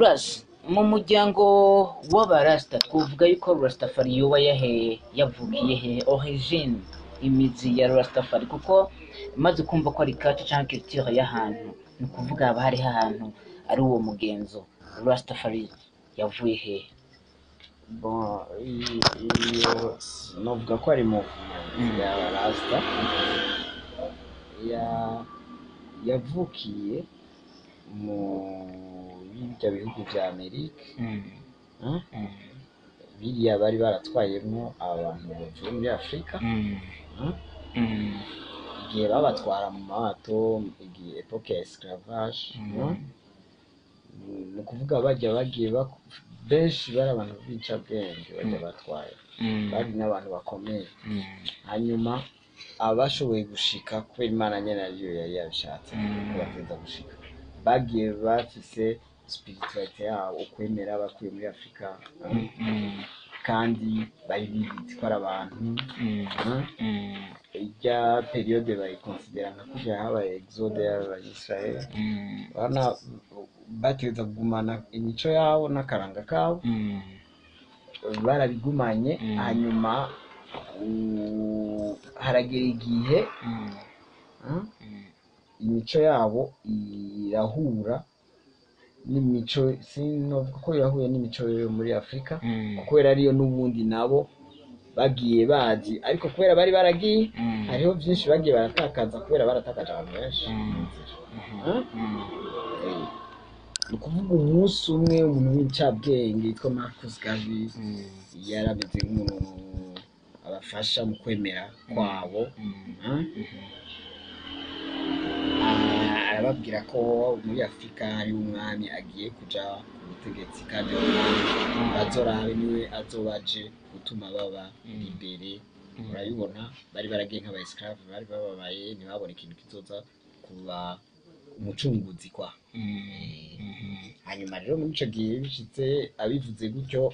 Ras, mu muryango w'abarasta twavuga yuko Rastafari yoba yahe, yavukiye he, origine, imizi ya Rastafari? Kuko maze kumva ko ari culture cyangwa culture y'ahantu, ni ukuvuga haba hariho ahantu ari uwo mugenzo. Rastafari yavuye he? Bon, iyo novuga ko ari mouvement y'abarasta yavukiye mu birya bihugu vya Amerika, Biriya bari baratwayemwo abantu bavuye muri Afurika, Igihe babatwara mu mato, igihe époque ya esclavage, Ni ukuvuga bajya bagiye benshi bari abantu b'incabwenge, bajya batwaye, bari n'abantu bakomeye. Hanyuma abashoboye gushika, kubera Imana nyene ariyo yari yabishatse ko bateza gushika, bagiye bafise spiritualité yabo, ukwemera bakuye muri Afurika, kandi bari bizi ko ari abantu, Irya période bayikonsidera nka kurya habaye exode y'Abayisraheli. Urabona, bategereza kugumana imico yabo n'akaranga kabo, barabigumanye. Hanyuma haragera igihe, imico yabo irahura n'imico, sinovuga ko yahuye n'imico yo muri Afurika, kubera ariyo n'ubundi nabo bagiye bazi, ariko kubera bari baragiye, hariho byinshi bagiye baratakaza, kubera baratakaje abantu benshi mu nzira. Ni ukuvuga umunsi umwe umuntu w'incabwenge yitwa Marcus Garvey yarameze nk'umuntu abafasha mu kwemera kwabo. Arababwira ko muri Afurika hari umwami agiye kuja ku butegetsi, kandi uwo mwami bazorabe niwe azoba aje gutuma baba libérés. Urabibona, bari baragiye nk'aba esclave, bari bababaye, ntibabone ikintu kizoza kuba umucunguzi kwa. Hanyuma rero muri ico gihe bishitse abivuze gutyo,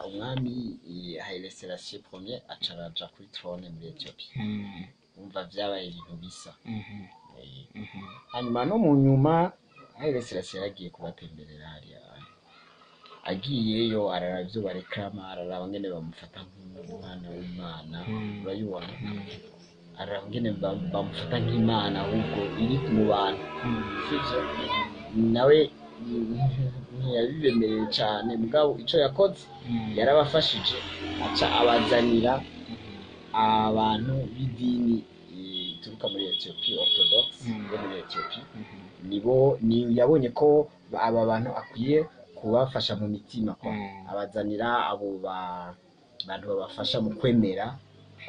umwami Haile Selassie Premier aca araja kuri trône muri Ethiopia. Umva, vyabaye ibintu bisa. Hanyuma no mu nyuma Haile Selassie yaragiye kubatemberera hariya, agiyeyo araraba ivyo bareklama, araraba ngene bamufata nk'umwana w'Imana. Urabibona, araraba ngene bamufata nk'Imana ahubwo iri mu bantu, sivyo? Nawe ntiyabibemereye cane, mugabo ico yakoze yarabafashije, aca abazanira abantu b'idini ituruka muri Ethiopia, Orthodox yo muri Ethiopia. Nibo ni yabonye ko aba bantu akwiye kubafasha mu mitima kwa, abazanira abo bantu babafasha mu kwemera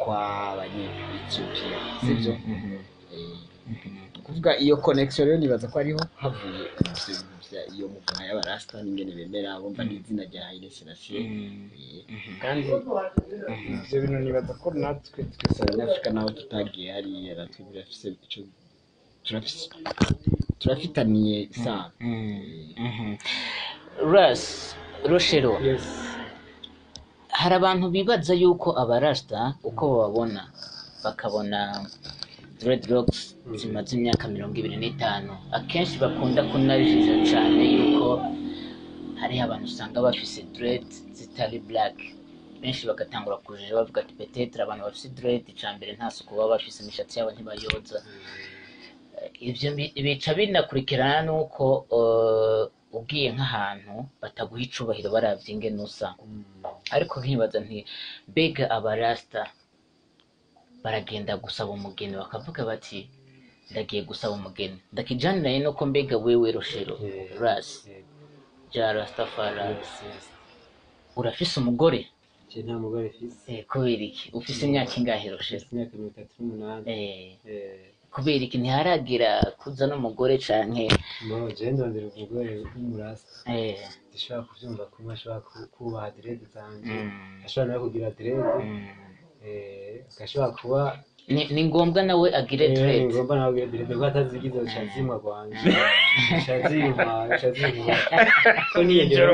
kw'abanye Ethiopia, sivyo? Ni ukuvuga iyo connection rero nibaza ko ariho havuye ivyo bintu vya iyo mouvement y'abarasta n'ingene bemera, bumva n'izina rya Haile Selassie. Kandi ivyo bintu nibaza ko natwe twese Abanyafurika, naho tutagiye hariya, natwe birafise ico turafise, turafitaniye isano. Ras Roshero, Yes. hari abantu bibaza yuko abarasta uko bababona, bakabona dreadlocks zimaze imyaka 25, akenshi bakunda kunajija cyane yuko hariho abantu usanga bafise dread zitari black, benshi bagatangura kujija bavuga ati peut-être abantu bafise dread, icya mbere nta suku baba bafise, imishatsi yabo ntibayoza. Ibyo bica binakurikirana n'uko ugiye nk'ahantu bataguha icubahiro baravye ingene usa. Ariko nkibaza nti mbega abarasta baragenda gusaba umugeni bakavuga bati ndagiye gusaba umugeni, ndakijaniranye nuko mbega wewe Roshero, Ras ja Rastafari, urafise umugore? Je nta mugore mfise. Kubera iki? Ufise imyaka ingahe, Roshero? Mfise imyaka 38. Kubera iki ntiharagira kuza n'umugore canke? No, je ndondera umugore w'umurasta dushobora kuvyumva kumwe, ashobora kubaha dread zanje, ashobora nawe kugira dread, agashobora kuba Ni ngombwa nawe agire Ni dread? ngombwa nawe agire dread, kuko atazigize ca zimwa kwanje, ca zimwa, ca zimwa ko niyongera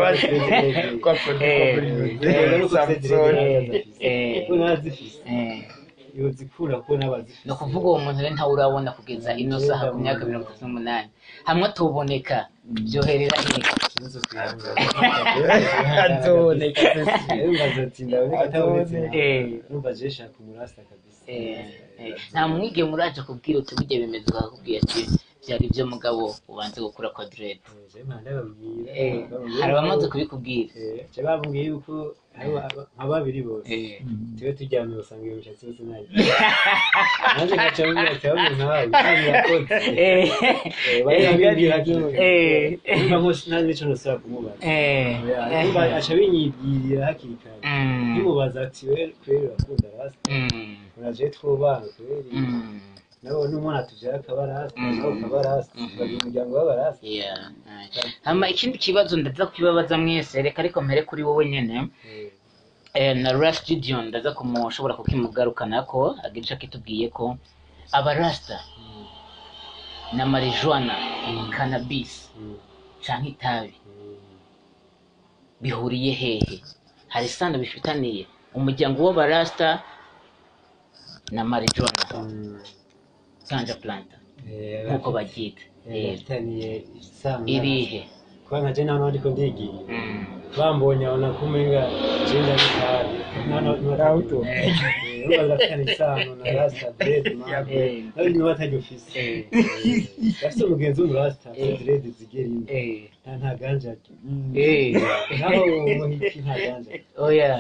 ko narazifise. Yozikura kuko n'abazifise. Ni ukuvuga uwo muntu rero ntawe urabona kugeza ino saha ku myaka 38, hamwe atoboneka byoherera hehe? Ikibazo kwihangana. Azoboneka. Urumva azotinda aboneka atabonetse. Eh. Urumva je shaka umurasta kabisa. Nta mwigeme uraje kubwira uti burya bimeze, ukakubwira ati byari ibyo mugabo ubanze gukura kwa dread? Je mpanda ndababwira. Hari abamaze kubikubwira? Je bambwiye yuko hariho nka babiri bose tube turyamye usanga iyo mishatsi yose nayo, nanjye nkaca mbwira ati ahubwo nka babiri yakoze. Bari babimbwira hakiri kare. Urumva nko nta n'ico nosubira kumubaza. Urumva aca binyibwirira hakiri kare. Nkimubaza ati we kweri urakunda rasta? Uraje twubana kweri? Nawe n'umwana tuvyara akaba rasta, nawe ukaba rasta, tukagira umuryango w'abarasta. Yeah. Hama ikindi kibazo ndaza kukibabaza mwese, reka ariko mpere kuri wowe nyene. Na Ras Gideon ndaza kumushobora kukimugarukanako agira ico akitubwiye ko abarasta na marijuana, cannabis canke itabi bihuriye hehe? Hari isano bifitaniye umuryango w'abarasta na marijuana, ganja planta nk'uko baryita? Bafitaniye isano. Irihe? Kuba nka je naho ndiko ndigiye, bambonye abona ko umenga je ndabitabi. Urumva birafitanye isano na rasta dread man. Nawe niba ataryo ufise, bafise umugenzi w'umurasta afise dread zigera ino, nta ganja arya. Naho umuhiki nta ganja arya. Oya.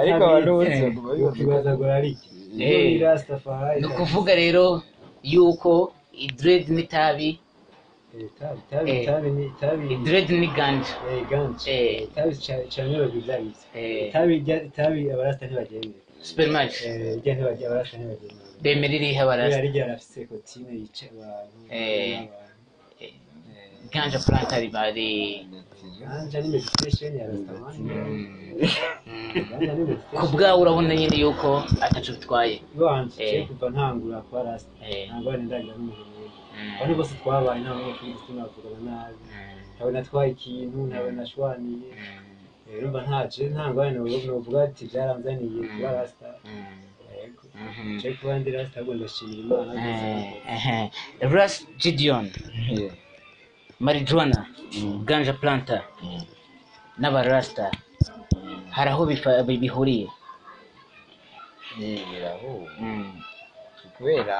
Ariko abantu bose baguma bibaza ko- ukibaza ngo arariki ni rastafari. Ni ukuvuga rero yuko idread n'itabi Itabi, itabi, itabi ni itabi. Idread ni ganja. Ganja. Itabi cane babyarivye. Itabi itabi abarasta ntibaryemera. Supermatch. Irya ntibarya, abarasta ntibaryemera. Bemera irihe Kubera abarasta? rirya rafise kotine yica abantu. N'abantu. Ganja planta bari Ganja ni meditation ya rastaman. Ganja ni Ku meditation. bwawe urabona nyine yuko ataco bitwaye? Iwanje, je kuva ntangura kuba rasta, ntabwo ndagira n'umuntu n'umwe. Abantu bose twabaye nta n'umwe twigeze tunavugana nabi, ntawe natwaye ikintu, ntawe nashwaniye. Urumva ntaje nta ngorane novuga ati byaranzaniye kuba rasta. Yego, je kuba ndi rasta ahubwo ndashimira Imana rwose. Ras Gideon, marijuana, ganja planta n'abarasta hari aho bihuriye? Birahuye kubera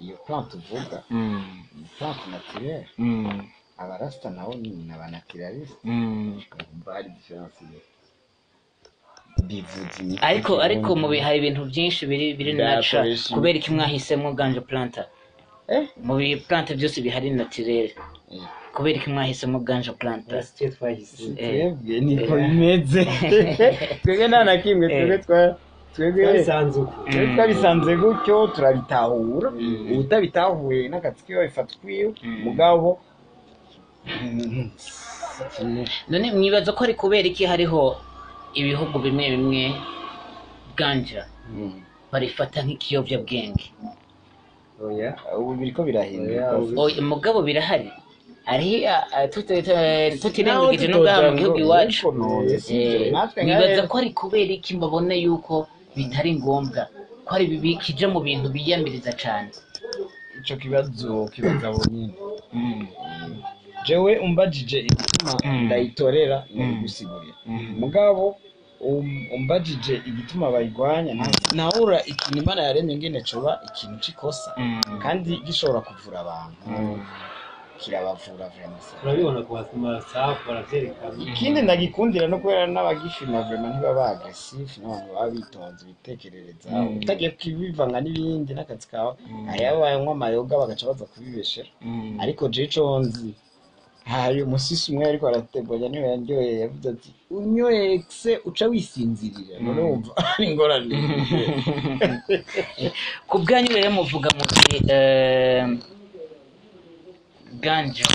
iyo plante uvuga ni plante naturelle. Abarasta nabo ni abanaturaliste. Umva hari différence bivuze imiti. Ariko mu hari ibintu byinshi biri natural. Byakoresha Kubera iki mwahisemo ganja planta? Mu bi plante byose bihari naturel, kubera iki mwahisemo ganja planta? Rasta twe twahise. Twebwe niko bimeze, twebwe nta na kimwe, twebwe twebwe twabisanze uko. Twebwe twabisanze gutyo turabitahura, utabitahuye n'akazi kiwe babifata ukwiwe, mugabo None mwibaza ko ari kubera iki hariho ibihugu bimwe bimwe ganja barifata nk'ikiyobyabwenge? Oya. Ubu biriko birahinduka. Oya, ubu- Oya, mugabo birahari hariho tutirengagije no ngaha mu gihugu iwacu. Nibaza ko ari kubera iki mbabona yuko bitari ngombwa ko ari bibi kija mu bintu biyamiriza cane? Ico kibazo kibaza bonyene. Jewe umbajije igituma ndayitorera ndabigusigurira, mugabo umbajije igituma bayigwanya, ntawura ikintu Imana yaremye ngene coba ikintu c'ikosa kandi gishobora kuvura abantu, kirabavura vraiment. Turabibona ku masafu baravyerekana. Ikindi ndagikundira no kubera n'abagifima vraiment ntibaba agressif, n'abantu baba bitonze bitekerereza. Utagiye kubivanga n'ibindi n'akazi kawe, hariho abanywa amayoga bagaca baza kubibeshera. Ariko je ico nzi, hari umusisi umwe ariko arategwanya niwe yanryoheye, yavuze ati unyoye exe uca wisinzirira, none wumva ari ingorane. Ku bwanyu rero muvuga muti ganja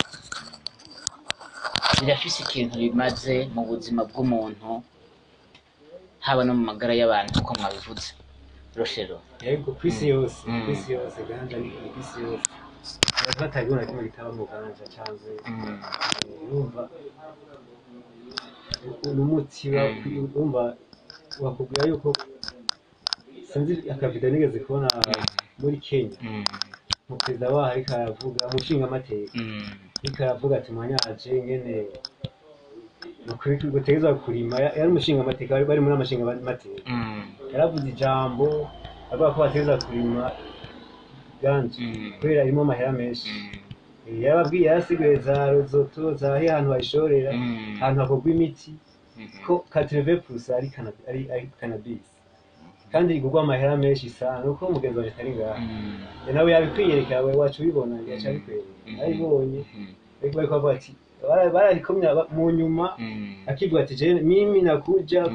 birafise ikintu bimaze mu buzima bw'umuntu, haba no mu magara y'abantu uko mwabivuze, Roshero? Yego, kw'isi yose, kw'isi yose ganja ni kw'isi yose. Abantu batabibona kimwe gitaba mu ganja canke urumva ni umuti urumva wakubwira yuko Sinzi akavideo nigeze kubona muri Kenya, umuperezida waho ariko aravuga, umushingamateka ariko aravuga ati mwanyaje ngene gutegerezwa kurima. Yari umushingamateka, bari muri amashingamateka, yaravuze ijambo avuga ko bategerezwa kurima ganja kubera irimo amahera menshi. Yarababwiye, yarasiguye za rozoto za he ahantu bayishorera, ahantu hakorwa imiti, ko 80% ari cannabis kandi igurwa amahera menshi sana. Uko umugenzi wanje atari ngaha, nawe yabikwiyereka, we wacu ubibona yaca abikwereka, arabibonye. Ariko bariko bavuga ati bararikomya mu nyuma, akivuga ati je mimi nakuja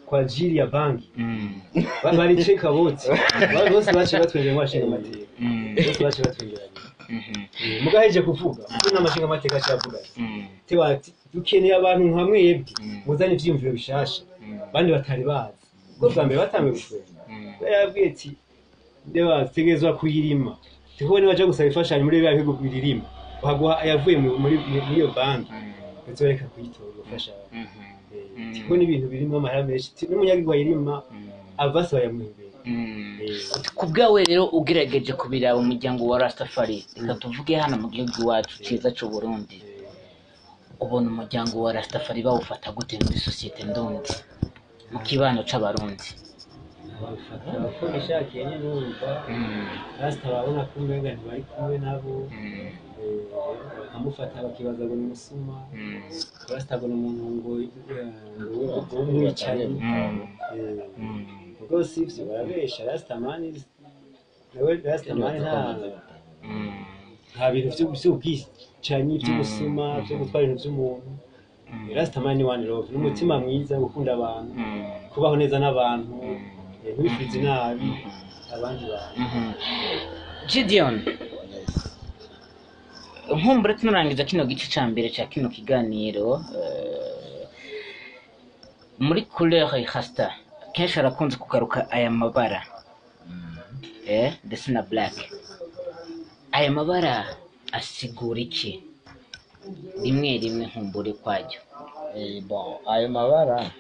kwa ajili ya bangi. Bariceka bose. Bose baciye batwengera ngo bashinga amateka, bose baciye batwengeranye. Mugaheje kuvuga kuko n'amashinga amateka acavuga ati tewa ati dukeneye abantu nka mwebwe muzane ivyiyumviro bishasha bandi batari bazi, kuko bwa mbere batanguye gutwenga. Yarabwiye ati ndeba tegerezwa kuyirima, tuko nibaja gusaba imfashanyo muri bya bihugu biririma baguha ayavuye muri iyo banki, bazoreka kuyitora iyo mfashanyo. Tiko n'ibintu birimo amahera menshi, n'umunyagihugu ayirima avase bayamuha imbere. Ku bwawe rero, ugerageje kubiraba umuryango wa Rastafari, reka tuvuge hano mu gihugu iwacu cyiza cy'u Burundi, ubona umuryango wa Rastafari bawufata gute muri sosiyete ndundi, mu kibano c'Abarundi? Babifata uko bishakiye nyine, urumva, rasita babona ko umenga ntibari kumwe nabo, bakamufata bakibaza ngo ni umusuma, rasita ngo ni umuntu ngo w'umwicanyi. Ubwo si ivyo, barabesha. Rastamani nawe, rastamani nta bintu vy'ubwicanyi, vy'ubusuma, vyo gutwara ibintu vy'umuntu. Rastamani ni one love, ni umutima mwiza, gukunda abantu, kubaho neza n'abantu, ntibifurize nabi abandi bantu. Gideon, nkumbure tunarangiza kino gice ca mbere ca kino kiganiro, muri couleur rasta kenshi harakunze kugaruka aya mabara ndetse na black. Aya mabara asigura iki rimwe rimwe nkumbure kwaryo? Bon, ayo mabara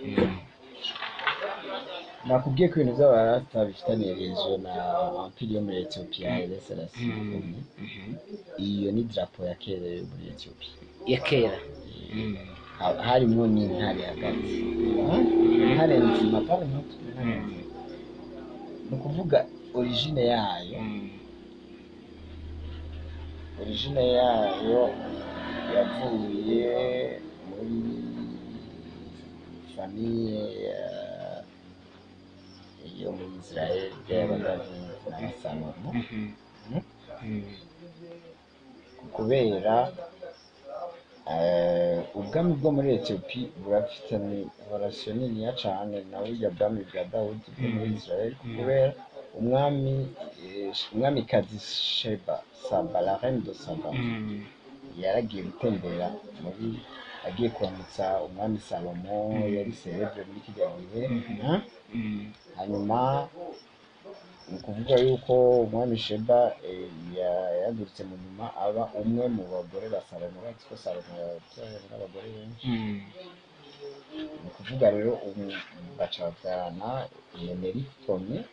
nakubwiye ko ibintu by'abarasta bifitaniye relation na empire yo muri Ethiopia, Haile Selassie. Iyo ni drapeau ya kera yo muri Ethiopia. Ya kera. Harimwo n'intare hagati. Intare nzima, pale nto, intare nzima. Ni ukuvuga origine yayo, origine yayo yavuye muri famille yo muri Israel y'Abadavid n'Abasalomo, kubera ubwami bwo muri Ethiopia burafitanye relation niniya cane na burya bwami bwa Dawudi bwo muri Israel, kubera umwami, umwamikazi Sheba, Saba, la reine de Saba, yaragiye gutembera muri, agiye kuramutsa umwami Salomo yari célèbre muri kirya gihe. Hanyuma ni ukuvuga yuko umwami Sheba yagurutse mu nyuma aba umwe mu bagore ba Salomo. Bazi ko Salomo yabyaye n'abagore benshi. Ni ukuvuga rero ubu baca babyarana Menelik Premier.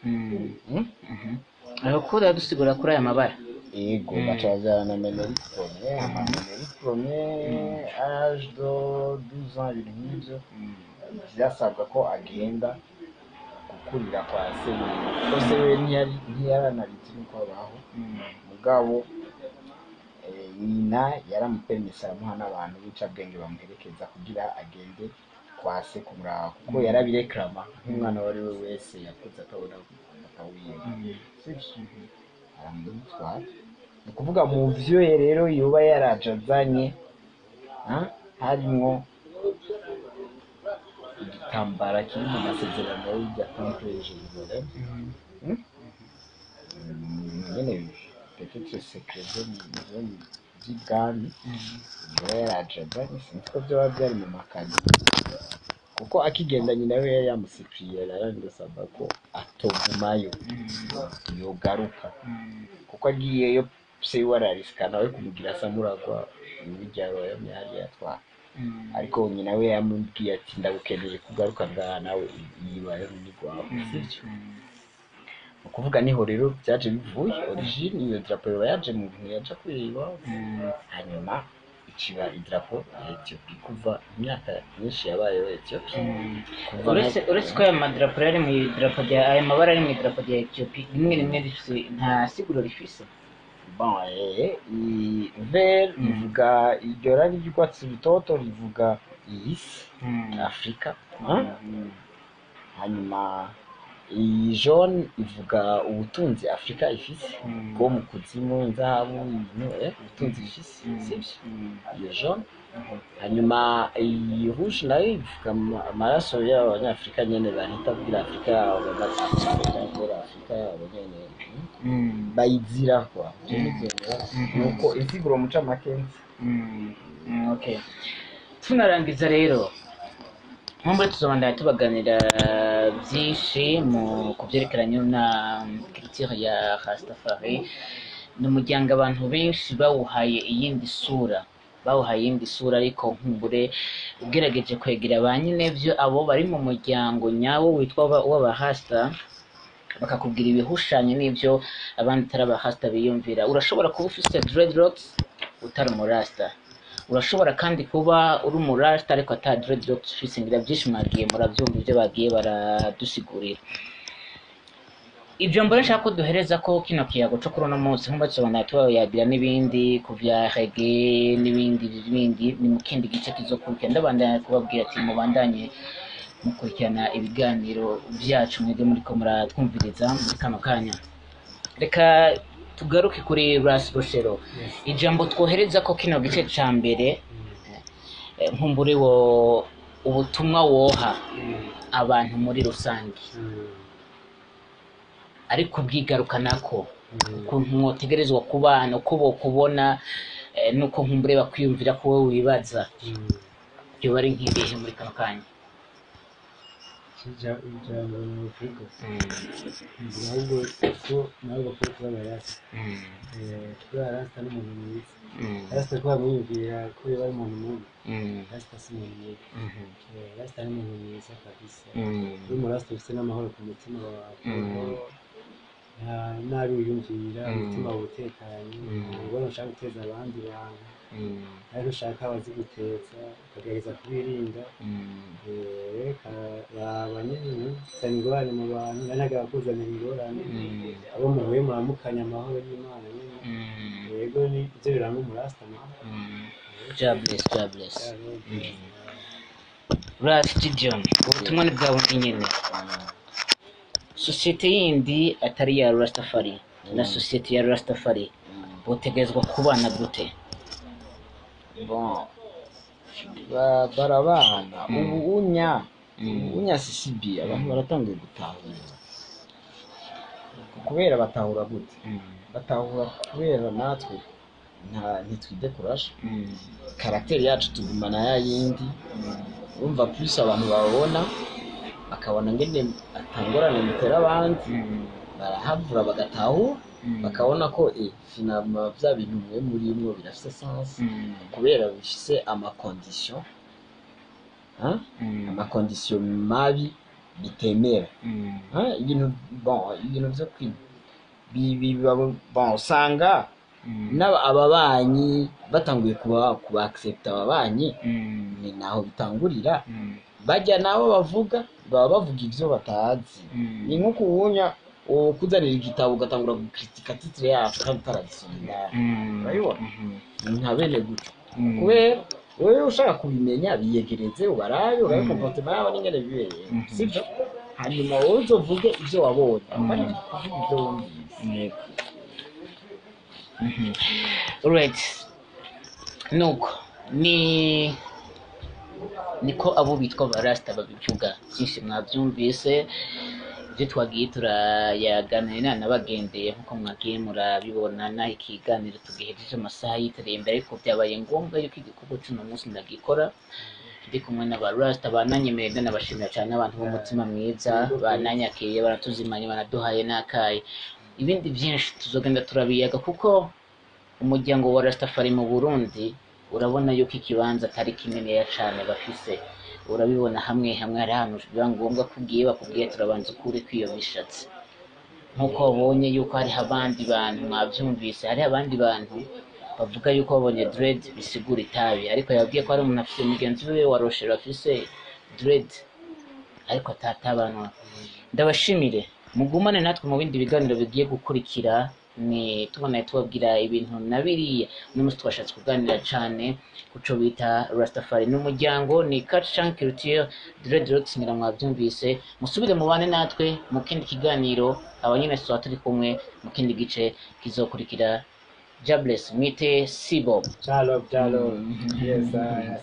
Aho ko dusigura kuri aya mabara. Ego. Baca babyarana Menelik Premier. Hama Menelik Premier, à l'âge de 12 ans, ibintu nk'ivyo, vyasabwa ko agenda gukurira kwa se wiwe, kuko se wiwe ntiyaranabizi nuko abaho. Mugabo nyina yaramupermisa, aramuha n'abantu b'incabwenge bamuherekeza kugira agende kwa se kumuraba, kuko yarabireklama nk'umwana uwo ari we wese yakuze atabona papa wiwe, sivyo? Aramutwara. Ni ukuvuga mu vyo rero yoba yaraje azanye, harimwo igitambara kiri mu masezerano y'irya temple de Jérusalem. Nyene peut-être secret vy'ibwami yoba yaraje azanye, sinzi ko vyoba vyari mu makazi, kuko akigenda nyina we yari yamusuppliye arandasaba ko atogumayo, yogaruka, kuko agiyeyo se wiwe ararisika nawe kumugira samuragwa birya royaume yari yatwara. Ariko nyina we yamubwiye ati ndagukeneye kugaruka ngaha, nawe iyi royaume ni rwawe, sivyo? Ukuvuga niho rero byaje bivuye origine iyo drapo yoba yaje mu bintu yaja kwiba, hanyuma ikiba idarapo ya Ethiopia kuva imyaka myinshi yabayeho Ethiopia. Kuva Uretse ko aya madarapo yari mu idarapo rya, aya mabara ari mu idarapo rya Ethiopia, rimwe rimwe rifise nta siguro rifise. Bon, vert ivuga iryo rangi ry'urwatsi rutoto rivuga iyi si, Afrika, hein? Hanyuma iyi jaune ivuga ubutunzi Afrika ifise bwo mu kuzimu, inzahabu, ibintu, ubutunzi ifise, sibyo? Iyo jaune. Hanyuma iyi rouge nayo ivuga amaraso y'abanyafrika nyene bahita kugira Afrika yabo kubera Afrika yabo nyene, bayizira kwa ivyo nivyo nibaza. Nuko insiguro mu ncamake nzi. Okay, tunarangiza rero, nkumbure tuzobandanya tubaganira byinshi mu kubyerekeranye na culture ya Rastafari. Ni umuryango abantu benshi bawuhaye iyindi sura, bawuhaye iyindi sura, ariko nkumbure ugerageje kwegera ba nyinevyo, abo bari mu muryango nyawo witwa w'abarasta, bakakubwira ibihushanye n'ibyo abandi atari abarasta biyumvira. Urashobora kuba ufise dreadlocks utari umurasta, urashobora kandi kuba uri umurasta ariko ata dreadlocks ufise. Ngira byinshi mwagiye murabyumva ibyo bagiye baradusigurira. Ibyo mbona nshaka ko duhereza ko kino kiyago co kuri uno munsi, nkumva tuzobandanya tubayagira n'ibindi ku vya reggae n'ibindi bindi, ni mu kindi gice kizokurikira. Ndabandanya kubabwira ati mubandanye mukurikirana ibiganiro vyacu, mwebwe muriko muratwumviriza muri kano kanya. Reka tugaruke kuri Ras Rochero. Ijambo twohereza ko kino gice ca mbere, nkumbure wo ubutumwa woha abantu muri rusange, ariko ubwigarukanako ukuntu mwotegerezwa kubana, uko bokubona, nuko nkumbure bakwiyumvira ko wowe wibaza byoba ari nk'ibihe muri kano kanya? Ijambo novuga, mvuga ahubwo ko nawe bakwiye kuba abarasta. Kuba arasta n'umuntu mwiza. Rasta ko bamwiyumvira ko yoba ari umuntu mubi, rasta si umuntu mubi. Rasta ni umuntu mwiza kabisa. Uri umurasta ufise n'amahoro ku mutima wawe, kuko nta nabi wiyumvira, umutima wawe utekanye, nta ngorane ushaka guteza abandi bantu, ariko ushaka abaziguteza ukagerageza kubirinda. Raba nyene ntuzane ingorane mu bantu, nari ntagaba kuzanira ingorane. Abo muhuye muramukanya amahoro y'Imana nyene. Yego, ni ivyo biranga umurasta nawe. God bless, God bless. Ras Gideon, ubutumwa ni bwa bundi nyene. Sosiyete yindi atari iya Rastafari na sosiyete ya Rastafari botegerezwa kubana gute? Bon, barabana. Ubu unya CCB abantu baratangiye gutahura. Kubera batahura gute? Batahura kubera natwe nta ntitwidekuraje, caractère yacu tugumana ya yindi. Urumva, plus abantu babona bakabona ngene atangorane mutera abandi, barahavura bagatahura, bakabona ko finalement vya bintu mwe murimwo birafise sens, kubera bifise ama condition, hein? Ama condition mabi bitemera, hein? Ibintu, bon, ibintu vyo kwi bon, usanga n'aba ababanyi batanguye kuba accepta ababanyi, ni naho bitangurira. Bajya nabo bavuga, baba bavuga ivyo batazi. Ni nko kuwunya ukuzanira igitabo ugatangura gukritika titre yacu kandi utaragisoma indani, urabibona? Ni nka bene gutyo, kubera wewe ushaka kubimenya biyegereze, ubarabe, urabe comportement yabo n'ingene bibereye, sibyo? Hanyuma wowe uzovuge ivyo wabonye, apana kuvuga ivyo wumvise. Yego. Alright. Nuko ni niko abo bitwa barasta babivuga. Byinshi mwabyumvise, ibyo twagiye turayaganira nabagendeye nkuko mwagiye murabibona. Naho ikiganiro tugihejeje amasaha yitereye imbere, ariko byabaye ngombwa yuko igikorwa cy'uno munsi ndagikora ndi kumwe n'abarasta bananyemereye. Ndanabashimira cyane, abantu b'umutima mwiza bananyakiriye, baratuzimanye, banaduhaye n'akayi. Ibindi byinshi tuzogenda turabiyaga, kuko umuryango wa Rastafari mu Burundi urabona yuko ikibanza atari kininiya cane bafise. Urabibona, hamwe hamwe hari ahantu biba ngombwa ko ugiye bakubwiye turabanza ukure kw'iyo mishatsi. Nk'uko wabonye yuko hariho abandi bantu, mwabyumvise, hariho abandi bantu bavuga yuko babonye dread bisigura itabi, ariko yababwiye ko hari umuntu afise mugenzi we wa Rochero afise dread ariko atatabanwa. Ndabashimire, mugumane natwe mu bindi biganiro bigiye gukurikira. Ni tubona tubabwira ibintu na biriya. Uno munsi twashatse kuganira cane kuco bita Rastafari n'umuryango, ni culture and culture, dreadlocks, ngira mwabyumvise. Musubire mubane natwe mu kindi kiganiro, abanyene tuzoba turi kumwe mu kindi gice kizokurikira. Jables mwite Sibob. Shalom, shalom. Yes, I.